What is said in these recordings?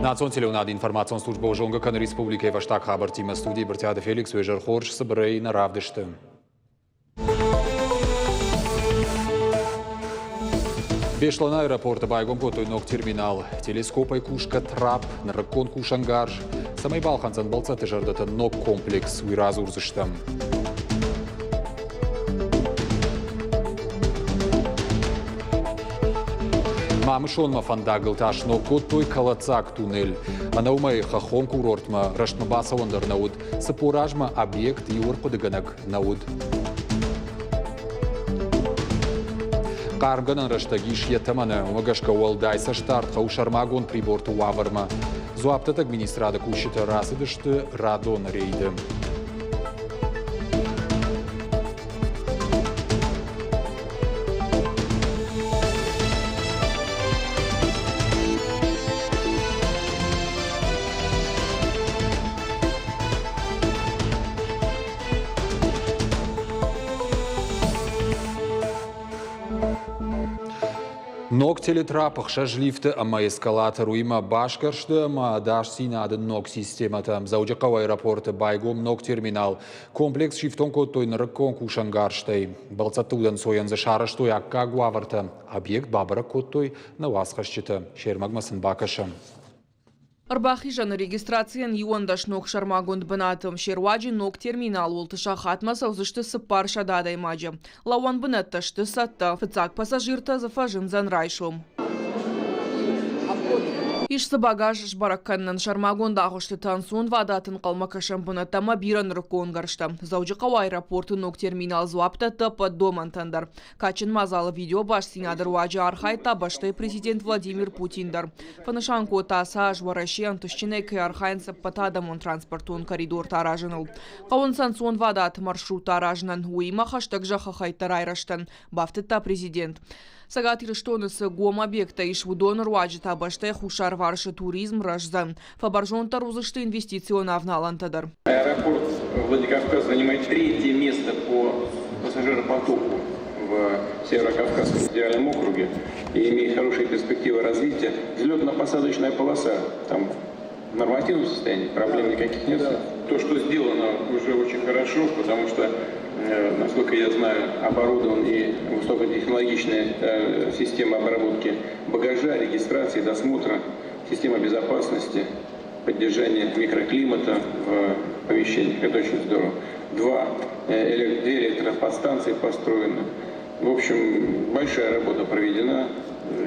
Национ телеуынады информацион службӕ зонгӕ кӕны республикӕйы фӕстаг хабӕрттимӕ. Студийы Брытъиаты Феликс уе зӕр хорз, цыбырӕй нӕ равдысты. Беслӕны аэропорты байгом кодтой ног терминал. Телескопӕй кусгӕ трап, нырыккон кусӕнгарз. Цӕмӕй балхӕндзӕн бӕлццӕтты зӕрдӕтӕ ног комплекс, уый радзурдзыстӕм. Мамысонмӕ фӕндагыл та сног кодтой кӕлӕддзаг туннель. Ӕнӕ уымӕй хӕххон курортмӕ рӕстмӕ бацӕуӕн дӕр нӕ уыд. 40 азмӕ объект иу ӕрхъуыдыгӕнӕг нӕ уыд. Хъармгӕнӕн рӕстӕг ис йӕ тӕмӕны, уымӕ гӕсгӕ уӕлдай цӕстдард хъӕуы сӕрмагонд приборты уавӕрмӕ. Дзуапдӕттӕг министрады кусджытӕ рацыдысты радон рейды. Ног телетрап ӕхсӕз лифты ӕмӕ эскалатор уыимӕ басгӕрсты ӕмӕ ӕдасдзинады ног системӕтӕ. Дзӕуджыхъӕуы аэропорты байгом ног терминал. Комплекс сифтонг кодтой нырыккон кусӕнгӕрзтӕй. Бӕлццӕтты удӕнцойӕн дзы сарӕзтой аккаг уавӕртӕ. Объект бабӕрӕг кодтой нӕ уацхӕсджытӕ. Се рмӕгмӕ сын бакӕсӕм. Ӕрбахизӕны регистрацийӕн 11 ног сӕрмагонд бынаты. Се руаджы ног терминал уылты сахатмӕ цӕудзысты 400 адӕймаджы. Лӕууӕн бынӕттӕ сты цӕттӕ. Фыццаг пассажиртӕ дзы фӕзындзӕн райсом. Ис дзы багаж сбӕрӕг кӕнынӕн сӕрмагонд агъуыстытӕ, ӕнцонвадат ӕнхъӕлмӕкӕсӕн бынӕттӕ ӕмӕ бирӕ нырыккон гӕрзтӕ. Дзӕуджыхъӕуы аэропорты ног терминал дзуапп дӕтты ӕппӕт домӕнтӕн дӕр. Кадджын мадзалы видеобастдзинады руаджы архайдта бӕстӕйы президент Владимир Путин дӕр. Фӕнысан кодта, ацы аз Уӕрӕсе ӕнтыстджынӕй кӕй архайынц ӕппӕтадӕмон транспортон коридортӕ аразыныл. Хъӕуынц ӕнцонвадат маршруттӕ аразынӕн, уыимӕ хӕстӕг зӕххы хӕйттӕ райрӕзтӕн, бафтыдта президент. Цӕгат Ирыстоны цы гом объекттӕ ис, уыдоны руаджы та бӕстӕйы хуссарварсы туризм рӕздзӕн, фӕбӕрзонддӕр уыдзысты инвестицион авналӕнтӕ дӕр. Аэропорт Владикавказ занимает третье место по пассажиропотоку в Северо-Кавказском федеральном округе и имеет хорошие перспективы развития. Взлетно-посадочная полоса там в нормативном состоянии, проблем никаких нет. То, что сделано, уже очень хорошо, потому что, насколько я знаю, оборудован и высокотехнологичная система обработки багажа, регистрации, досмотра, система безопасности, поддержание микроклимата в помещениях. Это очень здорово. Две электроподстанции построены. В общем, большая работа проведена,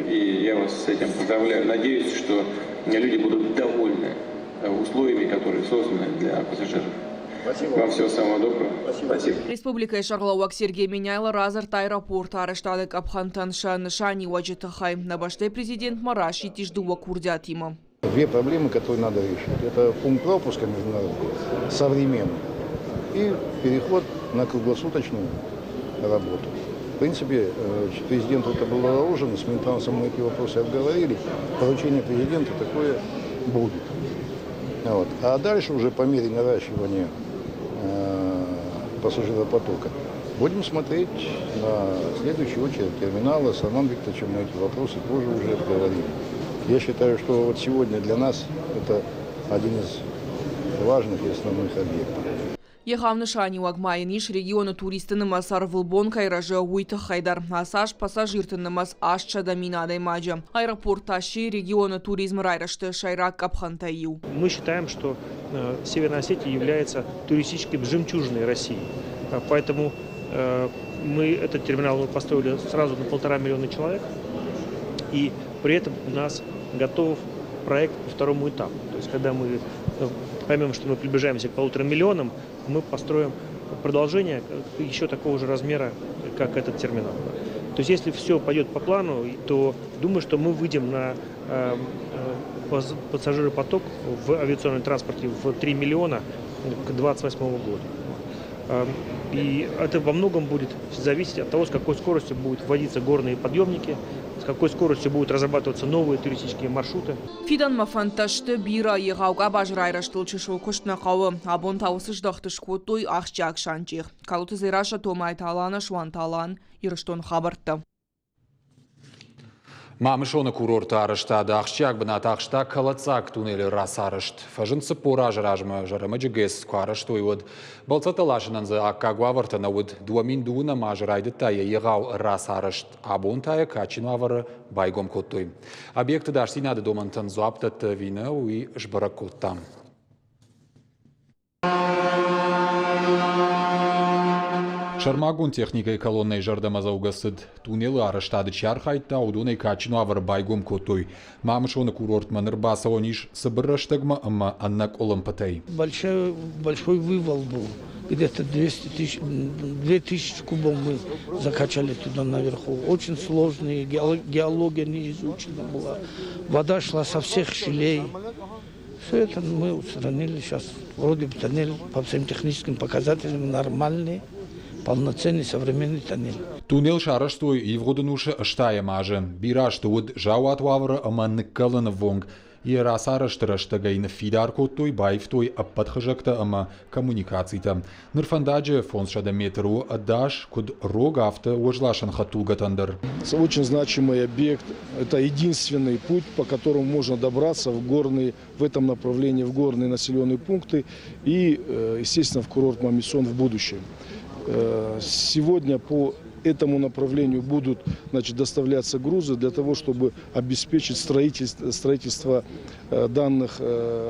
и я вас с этим поздравляю. Надеюсь, что люди будут довольны условиями, которые созданы для пассажиров. Спасибо. Вам всего самого доброго. Спасибо. Республикӕйы сӕргълӕууӕг Сергей Меняйло радзырдта аэропорты арӕзтады къӕпхӕнтӕн сӕ нысаниуӕджы тыххӕй. Нӕ бӕстӕйы президентмӕ расидтис дыууӕ курдиатимӕ. Две проблемы, которые надо решить. Это пункт пропуска международный, современный, и переход на круглосуточную работу. В принципе, президенту это было заложено, с Минтрансом мы эти вопросы обговорили. Поручение президента такое будет. Вот. А дальше уже по мере наращивания пассажиропотока будем смотреть на следующую очередь терминала. С Романом Викторовичем мы эти вопросы тоже уже обговорили. Я считаю, что вот сегодня для нас это один из важных и основных объектов. Егъау нысаниуӕг ма йын ис регионы туристты нымӕц ӕрвылбон кӕй рӕзы, уый тыххӕй дӕр. Ацы аз пассажирты нымӕц 800 000 адӕймаджы. Аэропорт та сси регионы туризмы райрӕзты сӕйраг къӕпхӕнтӕй иу. Мы считаем, что Северная Осетия является туристической жемчужиной России. Поэтому мы этот терминал мы построили сразу на 1,5 миллиона человек. И при этом у нас готов проект по второму этапу. То есть когда мы поймем, что мы приближаемся к 1,5 миллионам, мы построим продолжение еще такого же размера, как этот терминал. То есть если все пойдет по плану, то думаю, что мы выйдем на пассажиропоток в авиационном транспорте в 3 миллиона к 2028 году. И это во многом будет зависеть от того, с какой скоростью будут вводиться горные подъемники, с какой скоростью будут разрабатываться новые туристические маршруты. Фидӕнмӕ фӕндтӕ сты бирӕ, егъау къабазы райрӕзтыл чысыл куыст нӕ хъӕуы. Абон та уыцы здӕхты скодтой ахсджиаг санчъех. Калоты Дзерассӕ, Томайты Алана, Суанты Алан, Ирыстоны хабӕрттӕ. Мамысоны курорты арӕзтады ахсджиаг бынат ахста кӕлӕддзаг туннелы рацарӕзт. Фӕзынд 40 азы размӕ Зӕрӕмӕджы ГЭС куы арӕзтой, уӕд. Бӕлццӕттӕ ласынӕн дзы аккаг уавӕртӕ нӕ уыд. 2012 азы райдыдта йӕ егъау рацарӕзт. Абон та йӕ кадджын уавӕры байгом кодтой. Объекты дасдзинады домӕнтӕн дзуапп дӕтты ӕви нӕ, уый сбӕрӕг кодта. Сӕрмагонд техникӕйы колоннӕйы зӕрдӕмӕдзӕугӕ цыд. Туннелы арӕзтады чи архайдта, уыдонӕй кадджын уавӕры байгом кодтой. Мамысоны курортмӕ ныр бацӕуӕн ис цыбыр рӕстӕгмӕ ӕмӕ ӕнӕ къуылымпытӕй. Большой, большой вывал был. Где-то 200 тысяч, 2000 кубов мы закачали туда наверху. Очень сложные, геология не изучена была. Вода шла со всех щелей. Все это мы устранили. Сейчас вроде бы тоннель по всем техническим показателям нормальный, полноценный современный тоннель. Туннел сарӕзтой ивгъуыд ӕнусы ӕстайӕм азы. Бирӕ азты уыд заууат уавӕры ӕмӕ ныккӕлыны ввонг. Йӕ рацарӕзты рӕстӕгӕй ныффидар кодтой, баивтой ӕппӕт хызӕгтӕ ӕмӕ коммуникацитӕ. Ныр фӕндаджы 500 метр у ӕдас, куыд рог, афтӕ уӕзласӕн хӕдтулгӕтӕн дӕр. Очень значимый объект. Это единственный путь, по которому можно добраться в горные, в этом направлении в горные населенные пункты и, естественно, в курорт Мамисон в будущем. Сегодня по этому направлению будут, значит, доставляться грузы для того, чтобы обеспечить строительство данных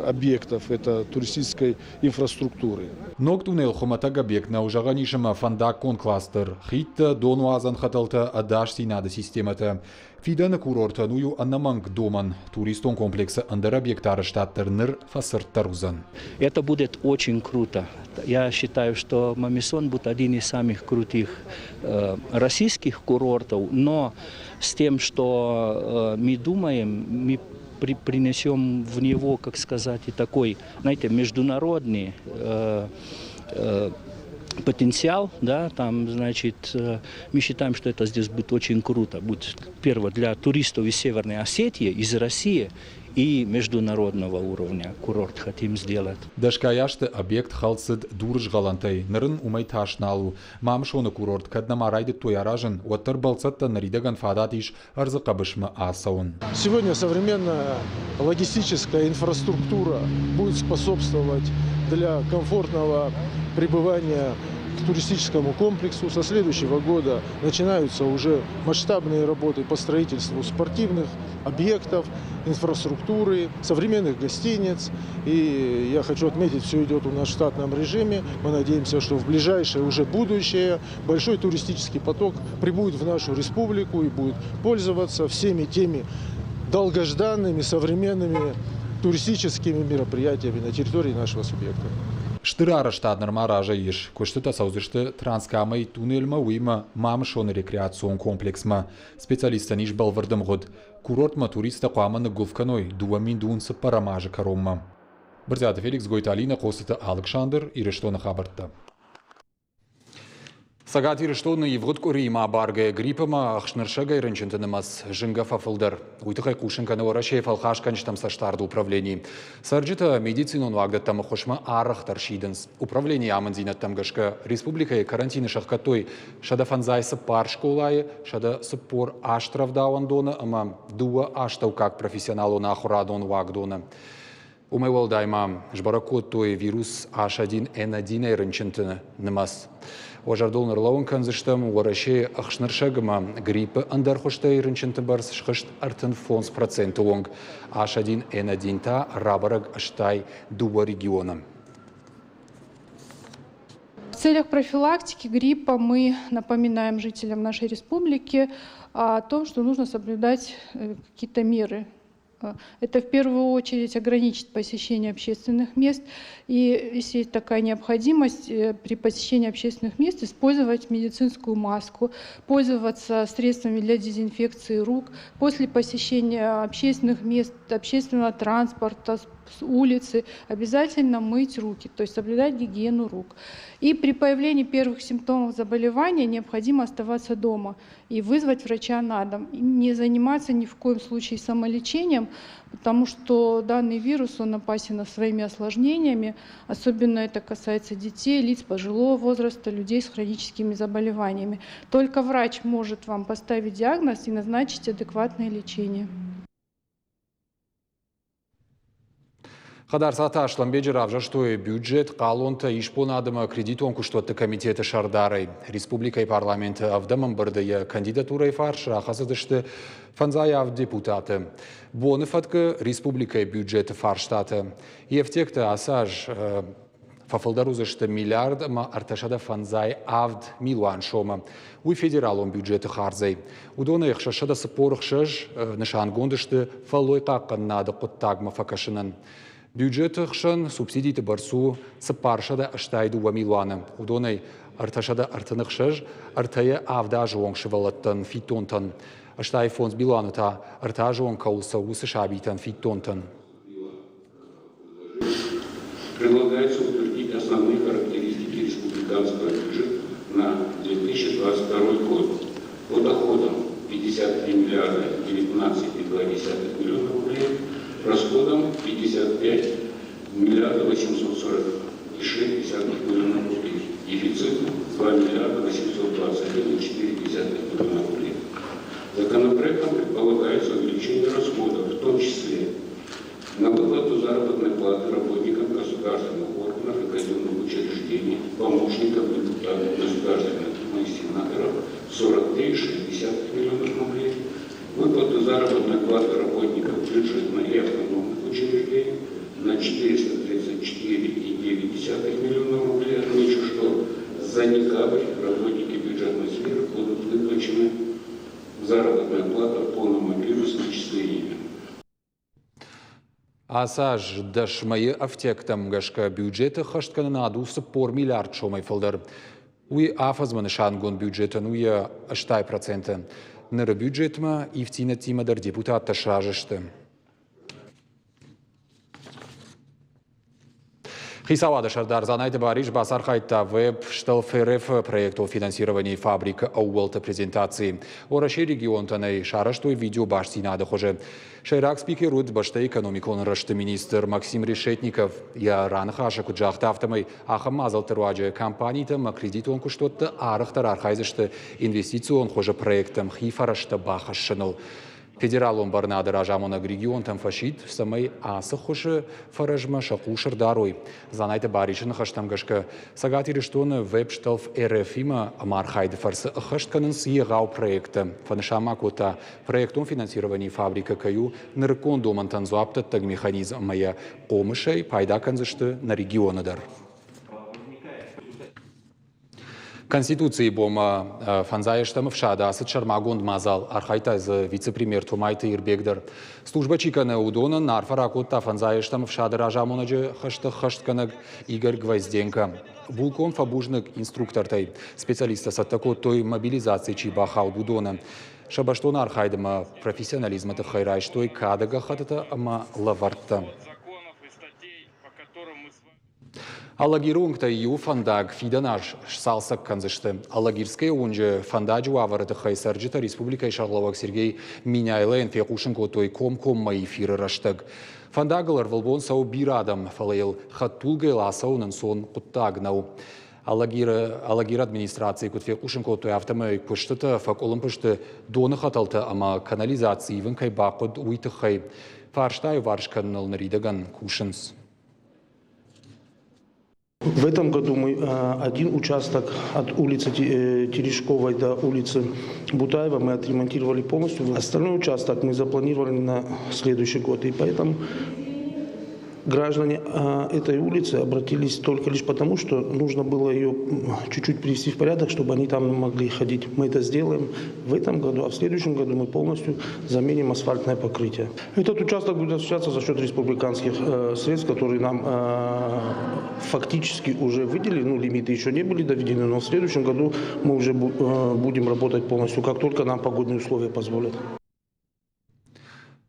объектов, это туристической инфраструктуры. Ног туннел хуымӕтӕг объект нӕу, зӕгъӕн ис ӕмӕ фӕндаггон кластер, хидтӕ, донуадзӕн хӕтӕлтӕ, ӕдасдзинады системӕтӕ. Фидӕны курортӕн уый у ӕнӕмӕнг домӕн. Туристон комплексы ӕндӕр объекты арӕзтад дӕр ныр фӕцырддӕр уыдзӕн. Это будет очень круто. Я считаю, что Мамисон будет один из самых крутых российских курортов, но с тем, что мы думаем, мы принесем в него, как сказать, и такой, знаете, международный потенциал, да, там, значит, мы считаем, что это здесь будет очень круто. Будет, первое, для туристов из Северной Осетии, из России и международного уровня курорт хотим сделать. Дӕсгай азты объект хӕлд цыд дурызгъӕлӕнтӕй, ныр ын уымӕй тас нал у. Мамысоны курорт кӕд нӕма райдыдтой аразын, уӕддӕр бӕлццӕттӕн ныридӕгӕн фадат ис ӕрдзы хъӕбысмӕ ацӕуын. Сегодня современная логистическая инфраструктура будет способствовать для комфортного пребывания к туристическому комплексу. Со следующего года начинаются уже масштабные работы по строительству спортивных объектов, инфраструктуры, современных гостиниц. И я хочу отметить, все идет у нас в штатном режиме. Мы надеемся, что в ближайшее уже будущее большой туристический поток прибудет в нашу республику и будет пользоваться всеми теми долгожданными современными туристическими мероприятиями на территории нашего субъекта. Стыр арӕзтад нырма разӕй ис. Куыстытӕ цӕудзысты Транскамӕй туннелмӕ, уыимӕ Мамысоны рекреацион комплексмӕ. Специалисттӕн ис бӕлвырд ӕмгъуыд. Курортмӕ туристтӕ хъуамӕ ныггуылф кӕной 2024 азы кӕронмӕ. Брытъиаты Феликс, Гойты Алинӕ, Хъоцыты Алыксандр, Ирыстоны хабӕрттӕ. Цӕгат Ирыстоны ивгъуыд къуыриимӕ абаргӕйӕ грипп ӕмӕ ӕхснырсӕгӕй рынчынты нымӕц зынгӕ фӕфылдӕр. Уый тыххӕй хъусын кӕны Уӕрӕсейы фӕлхасгӕнджытӕм цӕстдарды управлени. Цӕрджытӕ медицинон уагдӕттӕм ӕххуысмӕ арӕхдӕр сидынц. Управленийы амынддзинӕдтӕм гӕсгӕ республикӕйы карантины сӕхгӕдтой 154 скъолайы, 148 рӕвдауӕндоны ӕмӕ дыууӕ астӕуккаг профессионалон ахуырадон уагдоны. Уымӕй уӕлдай ма сбӕрӕг кодтой вирус H1N1-ӕй рынчынты нымӕц. Уӕ зӕрдыл ныллӕууын кӕндзыстӕм, Уӕрӕсейы ӕхснырсӕг ӕмӕ гриппы ӕндӕр хуызтӕй рынчынты бӕрц схызт 35% онг. H1N1 та рабӕрӕг 82 регионы. В целях профилактики гриппа мы напоминаем жителям нашей республики о том, что нужно соблюдать какие-то меры. Это в первую очередь ограничить посещение общественных мест и, если есть такая необходимость, при посещении общественных мест использовать медицинскую маску, пользоваться средствами для дезинфекции рук. После посещения общественных мест, общественного транспорта, с улицы, обязательно мыть руки, то есть соблюдать гигиену рук. И при появлении первых симптомов заболевания необходимо оставаться дома и вызвать врача на дом. И не заниматься ни в коем случае самолечением, потому что данный вирус, он опасен своими осложнениями. Особенно это касается детей, лиц пожилого возраста, людей с хроническими заболеваниями. Только врач может вам поставить диагноз и назначить адекватное лечение. Хӕдарцаты Аслӕнбеджы равзӕрстой бюджет, хъалонтӕ, исбонад ӕмӕ кредитон куыстуӕтты комитеты сӕрдарӕй. Республикӕйы парламенты ӕвдӕм ӕмбырды йӕ кандидатурӕйы фарс рахӕцыдысты фӕндзай авд депутаты. Боны фӕткы республикӕйы бюджеты фарстатӕ. Йе фтиӕгтӕ ацы аз фӕфылдӕр уыдзысты миллиард ӕмӕ 357 милуан сомы. Уый федералон бюджеты хардзӕй. Уыдонӕй 646 нысангонд сты фӕллой хъахъхъӕнынады хъуыддагмӕ фӕкӕсынӕн. Бюджеты хсӕн субсидиты бӕрц у 482 милуаны. Уыдонӕй 336 ӕртӕйӕ авд азы онг сывӕллӕттӕн фиддонтӕн, 85 милуаны та ӕртӕ азы онг кӕуыл цӕуы, уыцы сабитӕн фиддонтӕн. Предлагается утвердить основные характеристики республиканского бюджета на 2022 год. По доходам 53 миллиарда 19,2 миллиона рублей, расходам 55 миллиарда 840,6 миллиона рублей, дефициту 2 миллиарда 821,4 миллиона рублей. Законопроектом предполагается увеличение расходов, в том числе на выплату заработной платы работникам государственных органов и казенных учреждений, помощникам депутатов Государственной Думы и сенаторов 43,6 миллионов рублей, выплату заработной платы работникам бюджетных и автономных учреждений на 434,9 миллиона рублей. Отмечу, что за декабрь работники бюджетной сферы будут выплачены заработная плата в полном объеме с начислениями. Ацы аз дӕс мӕйы ӕфтиӕгтӕм гӕсгӕ бюджеты ӕххӕсткӕнынад у 40 миллиард сомӕй фылдӕр. Уый афӕдзмӕ нысангонд бюджетӕн у йӕ 80%. Ныры бюджетмӕ ивддзинӕдтимӕ дӕр депутаттӕ сразы сты. Хицауады сӕрдар Дзанайты Барис бацархайдта веб-РФ проектыл финансированийы фабрикы ӕууӕлты презентацийы. Уӕрӕсейы регионтӕн ӕй сарӕзтой видеобастдзинады хуызы. Сӕйраг спикер уыд бӕстӕйы экономикон рӕзты министр Максим Решетников. Йӕ раныхасы куыд загъта, афтӕмӕй ахӕм мадзӕлтты руаджы компанитӕ ӕмӕ кредитон куыстуӕтты арӕхдӕр архайдзысты инвестицион хуызы проекттӕм хи фӕрӕзтӕ бахӕссыныл. Федералон бӕрнады разамонӕг регионтӕм фӕсидт, цӕмӕй ацы хуызы фӕрӕзмӕ сӕ хъус ӕрдарой. Дзанайты Барисы ныхӕстӕм гӕсгӕ, Цӕгат Ирыстоны веб-шталф РФ-имӕ ӕмархайды фӕрцы ӕххӕст кӕнынц егъау проекттӕ. Фӕнысан ма кодта, проектон финансированийы фабрикӕ кӕй у нырыккон домӕнтӕн дзуапдӕттӕг механизм ӕмӕ йӕ хъомысӕй пайда кӕндзысты нӕ регионы дӕр. Конституцийы бонмӕ фӕндзайӕстӕм ӕфсады ацыд сӕрмагонд мадзал. Архайдта дзы вице-премьер Томайты Ирбег дӕр. Службӕ чи кӕны, уыдонӕн арфӕ ракодта фӕндзайӕстӕм ӕфсады разамонӕджы хӕсты ӕххӕстгӕнӕг Игорь Гвозденко. Булкъон фӕбузныг инструктортӕй. Специалисттӕ цӕттӕ кодтой, мобилизацийы чи бахауд, уыдоны. Сӕ бӕстон архайдмӕ профессионализмы тыххӕй райстой кады гӕххӕттытӕ ӕмӕ лӕвӕрттӕ. Алагиры уынгтӕй иу фӕндаг фидӕн аз сцалцӕг кӕндзысты. Алагирскӕйы уынджы фӕндаджы уавӕры тыххӕй цӕрджытӕ республикӕйы сӕргълӕууӕг Сергей Меняйлойӕн фехъусын кодтой комкоммӕ эфиры рӕстӕг. Фӕндагыл ӕрвылбон цӕуы бирӕ адӕм, фӕлӕ йыл хӕдтулгӕйыл ацӕуын ӕнцон хъуыддаг нӕу. Алагиры администрацийы куыд фехъусын кодтой, афтӕмӕй куыстытӕ фӕкъуылымпы сты доны хӕтӕлтӕ ӕмӕ канализаци ивын кӕй бахъуыд, уый тыххӕй. Фарста аиуварс кӕныныл ныридӕгӕн кусынц. В этом году мы один участок от улицы Терешковой до улицы Бутаева мы отремонтировали полностью. Остальной участок мы запланировали на следующий год. И поэтому граждане этой улицы обратились только лишь потому, что нужно было ее чуть-чуть привести в порядок, чтобы они там могли ходить. Мы это сделаем в этом году, а в следующем году мы полностью заменим асфальтное покрытие. Этот участок будет осуществляться за счет республиканских средств, которые нам фактически уже выделили. Ну, лимиты еще не были доведены, но в следующем году мы уже будем работать полностью, как только нам погодные условия позволят.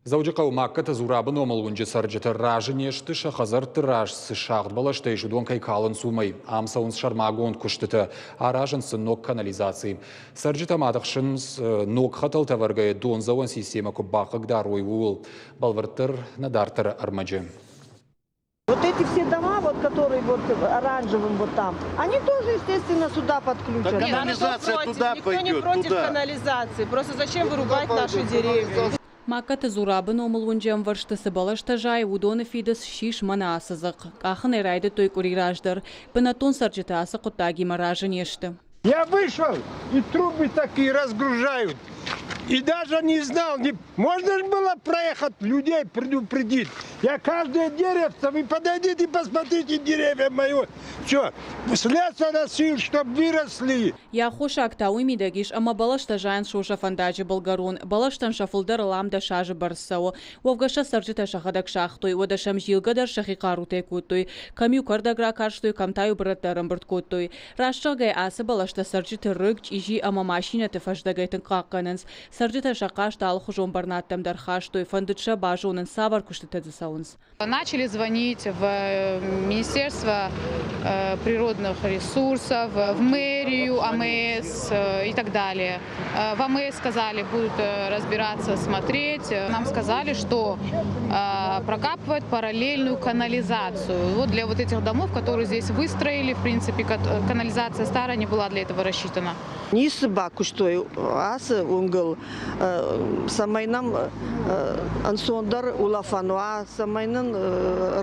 Дзӕуджыхъӕуы Магкаты Зурабы номыл уынджы цӕрджытӕ разы не сты, сӕ хӕдзӕртты раз цы сагъд бӕлӕстӕ ис, уыдон кӕй калынц, уымӕй. Ам цӕуынц сӕрмагонд куыстытӕ, аразынц сын ног канализаци. Цӕрджытӕ ма тыхсынц, ног хӕтӕлтӕ ӕвӕргӕйӕ дондзӕуӕн системӕ куы бахъыгдарой, ууыл. Бӕлвырддӕр нӕ дарддӕры ӕрмӕджы. Вот эти все дома, вот, которые вот оранжевым вот там, они тоже, естественно, сюда подключат. Так канализация против, туда никто пойдет, не против туда. Канализации. Просто зачем вырубать наши деревья? Магкаты Зурабы номыл уынджы ӕмвӕрсты цы бӕлӕстӕ зайы, уыдоны фидыц ссис мӕнӕ ацы дзыхъхъ. Къахын ӕй райдыдтой къуыри раздӕр. Бынӕттон цӕрджытӕ ацы хъуыддагимӕ разы не сты. Я вышел, и трубы такие разгружают. И даже не знал, не... можно же было проехать, людей предупредить. Я каждое деревце, вы подойдите, посмотрите деревья мои. Все, с леса носил, чтобы выросли. Йӕ аххосаг та уый мидӕг ис, ӕмӕ бӕлӕстӕ зайынц сосӕ фӕндаджы былгӕрон. Бӕлӕстӕн сӕ фылдӕрыл ам 10 азы бӕрц цӕуы. Уӕвгӕ сӕ цӕрджытӕ сӕхӕдӕг сагътой, уӕдӕ сӕм зилгӕ дӕр сӕхи хъарутӕй кодтой. Кӕм-иу кӕрдӕг ракарстой, кӕм та-иу бырӕттӕ ӕрӕмбырд кодтой. Раст зӕгъгӕйӕ, ацы бӕлӕстӕ цӕрджыты рыг, чъизи ӕмӕ машинӕты фӕздӕгӕй тынг хъахъхъӕнынц. Цӕрджытӕ сӕ хъаст алыхуызон бӕрнадтӕм дӕр хастой, фӕндыд сӕ базонын, цавӕр куыстытӕ дзы цӕуынц. Начали звонить в Министерство природных ресурсов, в мэрию, АМС и так далее. В АМС сказали, будут разбираться, смотреть. Нам сказали, что прокапывают параллельную канализацию. Вот для вот этих домов, которые здесь выстроили, в принципе, канализация старая не была для этого рассчитана. Ницы бакуыстой ацы уынгыл, цӕмӕй нӕм ӕнцондӕр улӕфӕн уа, цӕмӕй нын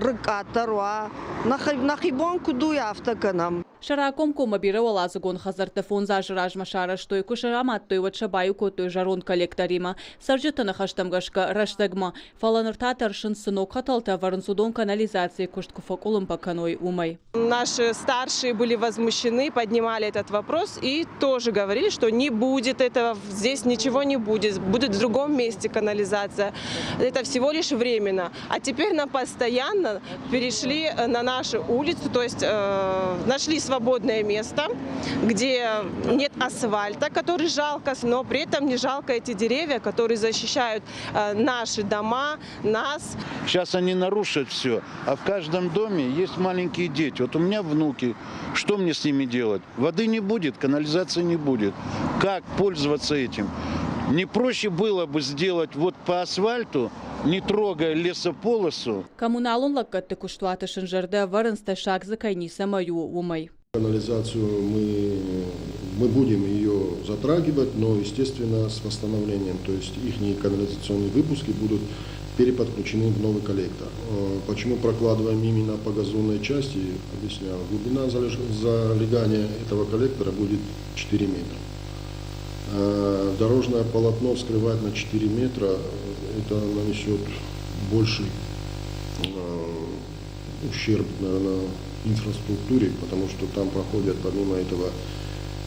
рыг къаддӕр уа. Нӕхи бон куыд у, афтӕ кӕнӕм. Сӕ ракомкоммӕ бирӕуӕладзыгон хӕдзӕрттӕ 5 азы размӕ сарӕзтой, куы сӕ амадтой, уӕд сӕ баиу кодтой зӕронд коллекторимӕ. Цӕрджыты ныхӕстӕм гӕсгӕ, рӕстӕгмӕ. Фӕлӕ ныр та тӕрсынц, цы ног хӕтӕлтӕ ӕвӕрынц, уыдон канализацийы куыст куы фӕкъуылымпы кӕной, уымӕй. Наши старшие были возмущены, поднимали этот вопрос и тоже говорили, что не будет этого, здесь ничего не будет, будет в другом месте канализация. Это всего лишь временно. А теперь нам постоянно перешли на нашу улицу, то есть нашли свободное место, где нет асфальта, который жалко, но при этом не жалко эти деревья, которые защищают наши дома, нас. Сейчас они нарушат все, а в каждом доме есть маленькие дети. Вот у меня внуки. Что мне с ними делать? Воды не будет, канализации не будет. Как пользоваться этим? Не проще было бы сделать вот по асфальту, не трогая лесополосу? Коммуналон лӕггӕдты куыстуаты сын зӕрдӕ ӕвӕрынц, тӕссаг дзы кӕй ницӕмӕй у, уымӕй. Канализацию мы будем ее затрагивать, но, естественно, с восстановлением. То есть их канализационные выпуски будут переподключены в новый коллектор. Почему прокладываем именно по газонной части, объясняю. Глубина залегания этого коллектора будет 4 метра. Дорожное полотно вскрывать на 4 метра, это нанесет больший ущерб, наверное, инфраструктуре, потому что там проходят помимо этого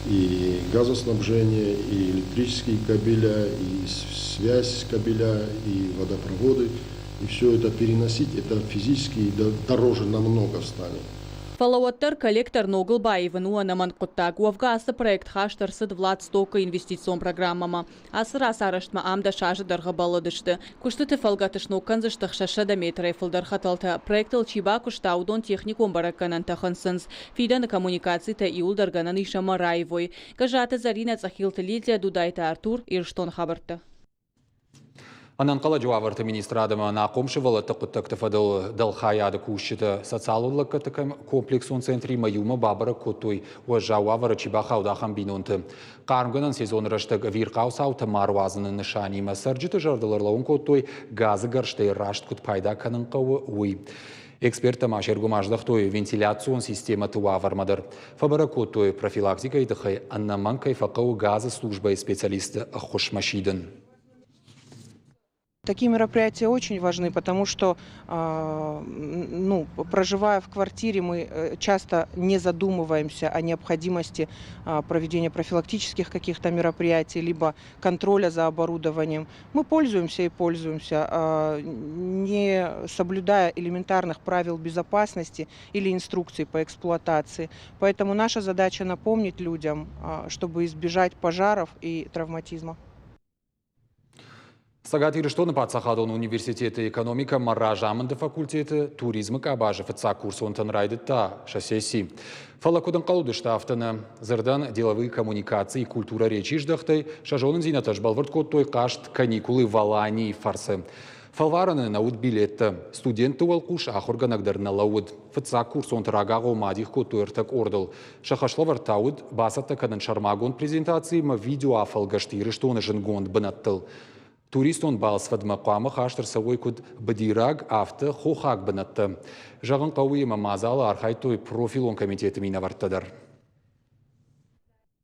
и газоснабжение, и электрические кабеля, и связь кабеля, и водопроводы. И все это переносить, это физически дороже намного станет. Фӕлӕ уӕддӕр коллектор ногыл баивын у ӕнӕмӕнг хъуыддаг. Уӕвгӕ ацы проект хаст ӕрцыд Владстокы инвестицион программӕмӕ. Ацы рацарӕзтмӕ ам 10 азы дӕргъы бӕллыдысты. Куыстыты фӕлгӕты сног кӕндзысты 600 метрӕй фылдӕр хӕтӕлтӕ. Проектыл чи бакуыста, уыдон техникон бӕрӕггӕнӕнтӕ хынцынц. Фидӕны коммуникацитӕ иуылдӕр гӕнӕн ис ӕмӕ раивой. Гӕззаты Зӕринӕ, Цъӕхилты Лидия, Дудайты Артур, Ирыстоны хабӕрттӕ. Ӕнӕнхъӕлӕджы уавӕрты министрад ӕмӕ ӕнахъом сывӕллӕтты хъуыддӕгты фӕдыл дӕлхайады кусджытӕ социалон лӕггӕдты комплексон центримӕ иумӕ бабӕрӕг кодтой, уӕззау уавӕры чи бахауд, ахӕм бинонты. Хъармгӕнӕн сезоны рӕстӕг ӕвирхъау цаутӕ ма руадзыны нысанимӕ цӕрджыты зӕрдыл ӕрлӕууын кодтой, газы гӕрзтӕй раст куыд пайда кӕнын хъӕуы, уый. Эксперттӕ ма се ргом аздӕхтой вентиляцион системӕты уавӕрмӕ дӕр. Фӕбӕрӕг кодтой, профилактикӕйы тыххӕй ӕнӕмӕнг кӕй фӕхъӕуы газы службӕйы специалистты ӕххуысмӕ сидын. Такие мероприятия очень важны, потому что, ну, проживая в квартире, мы часто не задумываемся о необходимости проведения профилактических каких-то мероприятий либо контроля за оборудованием. Мы пользуемся и пользуемся, не соблюдая элементарных правил безопасности или инструкций по эксплуатации. Поэтому наша задача напомнить людям, чтобы избежать пожаров и травматизма. Цӕгат Ирыстоны паддзахадон университеты экономикӕ ӕмӕ разамынды факультеты туризмы къабазы фыццагкурсонтӕн райдыдта сӕ сесси. Фӕлӕ куыд ӕнхъӕл уыдысты, афтӕ нӕ. Дзырдӕн, деловые коммуникации, культурӕ речи здӕхтӕй сӕ зонындзинӕдтӕ сбӕлвырд кодтой хъазт «Каникулы в Алании» фӕрцы. Фӕлварӕны нӕ уыд билеттӕ. Студентты уӕлхъус ахуыргӕнӕг дӕр нӕ лӕууыд. Фыццаг курсонты рагагъоммӕ адих кодтой ӕртӕ къордыл. Сӕ хӕслӕвӕрд та уыд бацӕттӕ кӕнын сӕрмагонд презентаци ӕмӕ видеоафӕлгӕст Ирыстоны зындгонд бынӕттыл. Туристон балцвӕдмӕ хъуамӕ хаст ӕрцӕуой куыд быдираг, афтӕ хохаг бынӕттӕ. Зӕгъын хъӕуы, ӕмӕ мадзалы архайдтой профилон комитеты минӕвӕрттӕ дӕр.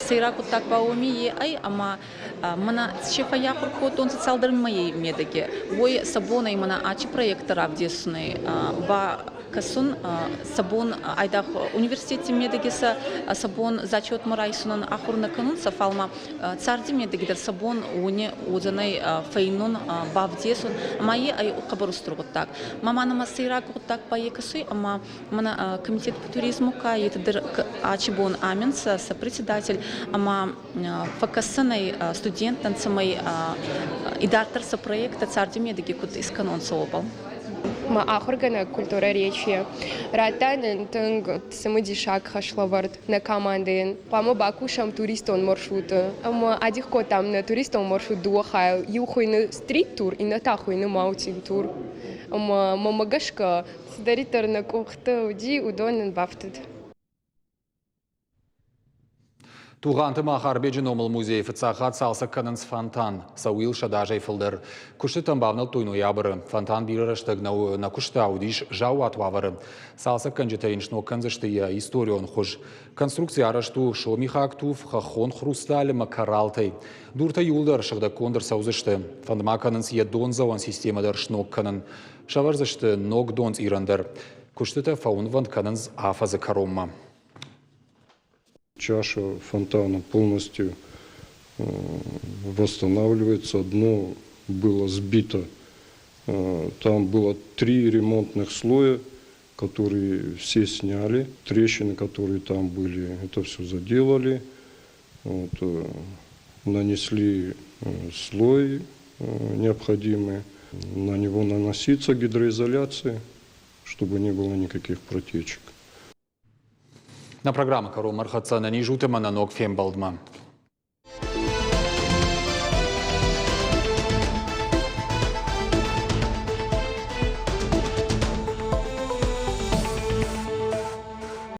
Сӕйраг гъуддаг ба уоми е ӕй, ӕма мӕнӕ ци фӕййахур кодтонцӕ цалдӕр мӕйей медӕги, уой сӕ бон ӕй мӕнӕ аци проекттӕ равдесунӕй ба кӕсун сӕ бон айдагъ университети медӕги сӕ бон зачетмӕ райсунӕн ахур нӕ кӕнунцӕ, фал ма царди медӕги дӕр сӕ бон уони уодзӕнӕй фӕйнун, бавдесун, ӕма е ӕй хъӕбӕр устур гъуддаг. Ма ма нӕмӕ сӕйраг гъуддаг ба е кӕсуй, ӕма мӕнӕ комитет по туризму ка етӕ дӕр ачи бон аминцӕ сӕ председатель ӕма фӕккӕсдзӕнӕй студенттӕн, цӕмӕй идарддӕр сӕ проекттӕ царди медӕги куд искӕнонцӕ, уобӕл. Мӕ ахуыргӕнӕг культурӕ речи радта нын тынг цымыдисаг хӕслӕвӕрд нӕ командӕйӕн. Хъуамӕ бакусӕм туристон маршруты. Ӕмӕ адих кодтам нӕ туристон маршрут дыууӕ хайыл. Иу хуыйны стрит-тур, иннӕ та хуыйны маутин-тур. Ӕмӕ мӕмӕ гӕсгӕ, цыдӕриддӕр нӕ къухты уыди, уыдон нын бафтыд. Тугъанты Махарбеджы номыл музейы фыццаг хатт цалцӕг кӕнынц фонтан. Цӕуыл 100 азӕй фылдӕр. Куыстытӕм бавнӕлдтой ноябры. Фонтан бирӕ рӕстӕг нӕ куыста, уыдис заууат уавӕры. Цалцӕггӕнджытӕ йын сног кӕндзысты йӕ историон хуыз. Конструкци арӕзт у сомихаг туф, хӕххон хрусталь ӕмӕ коралтӕй. Дуртӕ иууылдӕр сыгъдӕггонд ӕрцӕудзысты. Фӕнд ма кӕнынц йӕ дондзӕуӕн системӕ дӕр сног кӕнын. Сӕвӕрдзысты ног донцъирӕн дӕр. Куыстытӕ фӕуынвӕнд кӕнынц афӕдзы кӕронмӕ. Чаша фонтана полностью восстанавливается. Дно было сбито. Там было три ремонтных слоя, которые все сняли. Трещины, которые там были, это все заделали. Вот, нанесли слой необходимый. На него наносится гидроизоляция, чтобы не было никаких протечек. Нӕ программӕ кӕронмӕ ӕрхӕццӕ ӕнӕниз ут ӕмӕ нӕ ног фембӕлдмӕ.